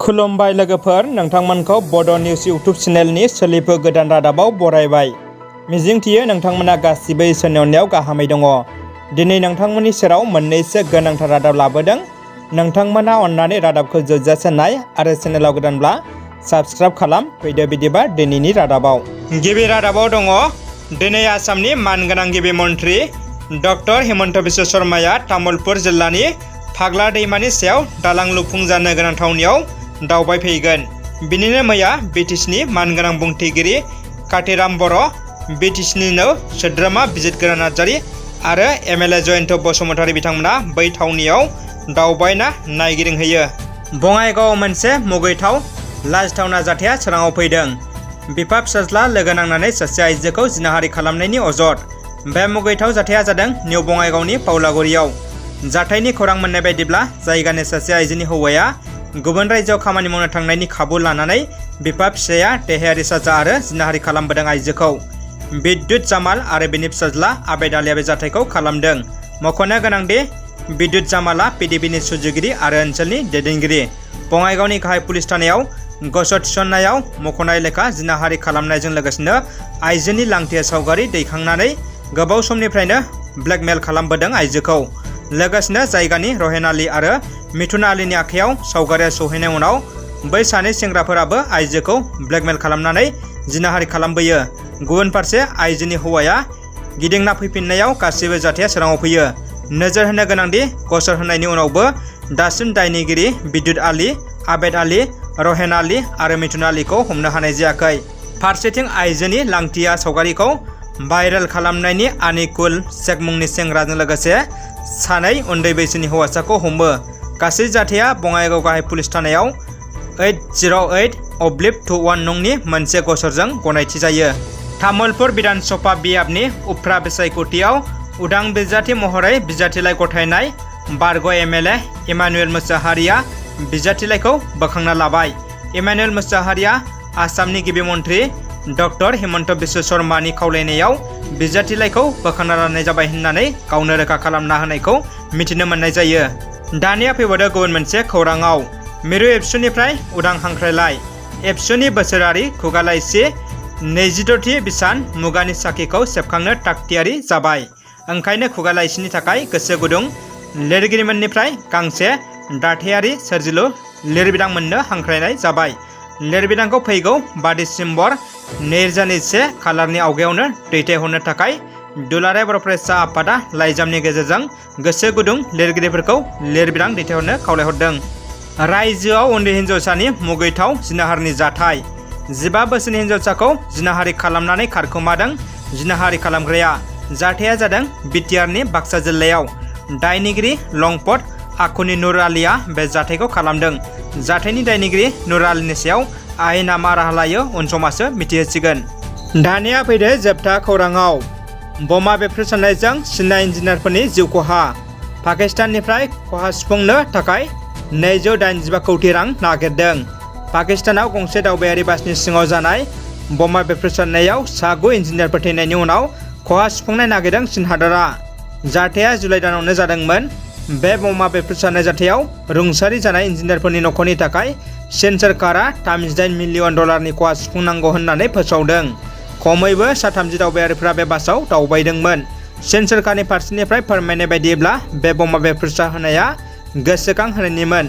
खुलुमबाय लोगोफोर, नोंथांमोनखौ बड' निउज इउटुब चेनेलनि सोलिफु गोदान रादाबाव बरायबाय। मिजिंथियो नोंथांमोना गासिबो इसोरनि अननायाव गाहामै दङ। दिनै नोंथांमोननि सेराव मोननैसो गोनांथार रादाब लाबोदों। नोंथांमोना अननानै रादाबखौ जोबजासे नाय आरो चेनेलाव गोदानब्ला साबस्क्राइब खालाम। फैदो बिदिबा दिनैनि रादाबाव। गिबि रादाबाव दङ, दिनै आसामनि मानगोनां गिबि मन्त्रि डक्टर हिमन्त बिश्व शर्माया तामुलपुर जिल्लानि फाग्ला दैमानि सायाव दालां लुफुंजानो गोनां थावनियाव दावबायफैगोन। बिनिनो मैया बिटिसिनि मानगोनां बुंथिगिरि कातिराम बर', बिटिसिनिनो सोद्रोमा बिजितगोरा नार्जारि आरो एमएलए जयन्त बसुमतारी बिथांमोना बै थावनियाव दावबायना नायगिदिंहैयो। बङाइगावआव मोनसे मुगैथाव लाजिथावना जाथाया सोराङाव फैदों। बिफा फिसाज्ला लोगो नांनानै सासे आइजोखौ जिनाहारि खालामनायनि अजद। बे मुगैथाव जाथाया जादों निउ बङाइगावनि पाउलागुरियाव। जाथायनि खौरां मोननाय बायदिब्ला जायगानि सासे आइजोनि हौवाया गुबुन रायजोआव खामानि मावनो थांनायनि खाबु लानानै बिफा फिसाया देहायारि साजा आरो जिनाहारि खालामबोदों आइजोखौ। बिद्युत जामाल आरो बिनि फिसाज्ला आबेद आलिया बे जाथायखौ खालामदों। मख'नो गोनांदि बिद्युत जामाला पिडिबिनि सुजुगिरि आरो ओनसोलनि दैदेनगिरि। बङाइगावनि गाहाय पुलिस थानायाव गसर थिसननायाव मख'नाय लेखा जिनाहारि खालामनायजों लोगोसेनो आइजोनि लांथिया सावगारि दैखांनानै गोबाव समनिफ्रायनो ब्लेकमेल खालामबोदों आइजोखौ। लोगोसेनो जायगानि रहेन आली आरो मिथुन आलीनि आखायाव सावगारिया सौहैनाय उनाव बै सानै सेंग्राफोराबो आइजोखौ ब्लेकमेल खालामनानै जिनाहारि खालामबोयो। गुबुन फारसे आइजोनि हौवाया गिदिंना फैफिननायाव गासैबो जाथाया सोराङाव फैयो। नोजोर होनो गोनांदि गसर होनायनि उनावबो दासिम दायनिगिरि बिद्युत आली, आबेद आली, रहेन आली आरो मिथुन आलीखौ हमनो हानाय जायाखै। फारसेथिं आइजोनि लांथिया सावगारिखौ भाइरेल खालामनायनि आनिकुल शेख मुंनि सेंग्राजों लोगोसे सानै उन्दै बैसोनि हौवासाखौ हमो। गासै जाथाया बङाइगाव गाहाय पुलिस थानायाव 808/21 नंनि मोनसे गसरजों गनायथि जायो। तामुलपुर बिधान सभा बियाबनि उफ्रा बिसायख'थियाव उदां बिजाथि महरै बिजाथिलाइ गथायनाय बारग' एमएलए इमानुएल मुसाहारिया बिजाथिलाइखौ बोखांना लाबाय। इमानुएल मुसाहारिया आसामनि गिबि मन्त्रि डक्टर हिमन्त बिश्व शर्मानि खावलायनायाव बिजाथिलाइखौ बोखांना लानाय जाबाय होननानै गावनो रोखा खालामना होनायखौ मिथिनो मोननाय जायो। दानिया फैबावदो गुबुन मोनसे खौराङाव। मिरु एबसुनिफ्राय उदां हांख्रायलाय। एबसुनि बोसोरारि खुगा लाइसि 26थि बिसान मुगानि साखिखौ सेबखांनो थागथियारि जाबाय। ओंखायनो खुगा लाइसिनि थाखाय गोसो गुदुं लिरगिरिमोननिफ्राय गांसे दाथायारि सोरजिलु लिरबिदां मोननो हांख्रायनाय जाबाय। लिरबिदांखौ फैगौ 5 दिसेम्बर 2021 खालारनि आवगायावनो दैथायहरनो थाखाय दुलाराय बर' फरायसा आफादा लाइजामनि गेजेरजों गोसो गुदुं लिरगिरिफोरखौ लिरबिदां दैथायहरनो खावलायहरदों। रायजोआव उन्दै हिन्जावसानि मुगैथाव जिनाहारिनि जाथाय। 15 बोसोरनि हिन्जावसाखौ जिनाहारि खालामनानै खारखोमादों जिनाहारि खालामग्राया। जाथाया जादों बिटिआरनि बाक्सा जिल्लायाव। दायनिगिरि लंपट आखुनि नुर आलीया बे जाथायखौ खालामदों। जाथायनि दायनिगिरि नुर आलीनि सायाव आयेना मा राहा लायो उन समासो मिथिहोसिगोन। दानिया फैदो जोबथा खौराङाव। बमा बेफ्रुसारनायजों चीना इन्जिनियारफोरनि जिउ खहा। पाकिस्ताननिफ्राय खहा सुफुंनो थाखाय 285 कौटि रां नागिरदों। पाकिस्तानाव गंसे दावबायारि बासनि सिङाव जानाय बमा बेफ्रुसारनायाव सा 9 इन्जिनियारफोर थैनायनि उनाव खहा सुफुंनाय नागिरदों चीन हादरा। जाथाया जुलाइ दानावनो जादोंमोन। बे बमा बेफ्रुसारनाय जाथायाव रुंसारि जानाय इन्जिनियारफोरनि नखरनि थाखाय चीन सोरखारा 38 मिलियन डलारनि खहा सुफुंनांगौ होननानै फोसावदों। खमैबो 30 दावबायारिफोरा बे बासाव दावबायदोंमोन। चीन सोरखारनि फारसेनिफ्राय फोरमायनाय बायदिब्ला बे बमा बेफ्रुसारनाया गोसोखां होनायनिमोन।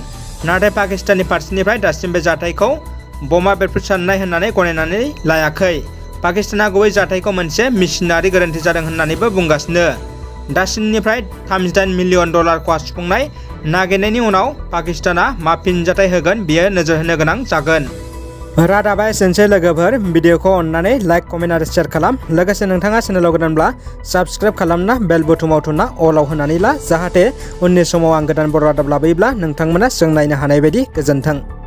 नाथाय पाकिस्ताननि फारसेनिफ्राय दासिम बे जाथायखौ बमा बेफ्रुसारनाय होननानै गनायनानै लायाखै। पाकिस्ताना गुबै जाथायखौ मोनसे मेसिनारि गोरोन्थि जादों होननानैबो बुंगासिनो। दासिमनिफ्राय 38 मिलियन डलार खहा सुफुंनाय नागिरनायनि उनाव पाकिस्ताना मा फिनजाथाय होगोन बेयो नोजोर होनो गोनां जागोन। रादाबा एसेनोसै लोगोफोर। भिडिअखौ अननानै लाइक, कमेन्ट आरो शेयार खालाम। लोगोसे नोंथाङा चेनेलाव गोदानब्ला साबस्क्राइब खालामना बेल बुथुमाव थुना अलाव होनानै ला, जाहाथे उननि समाव आं गोदान बर' रादाब लाबोयोब्ला नोंथांमोना जों नायनो हानाय बायदि। गोजोन्थों।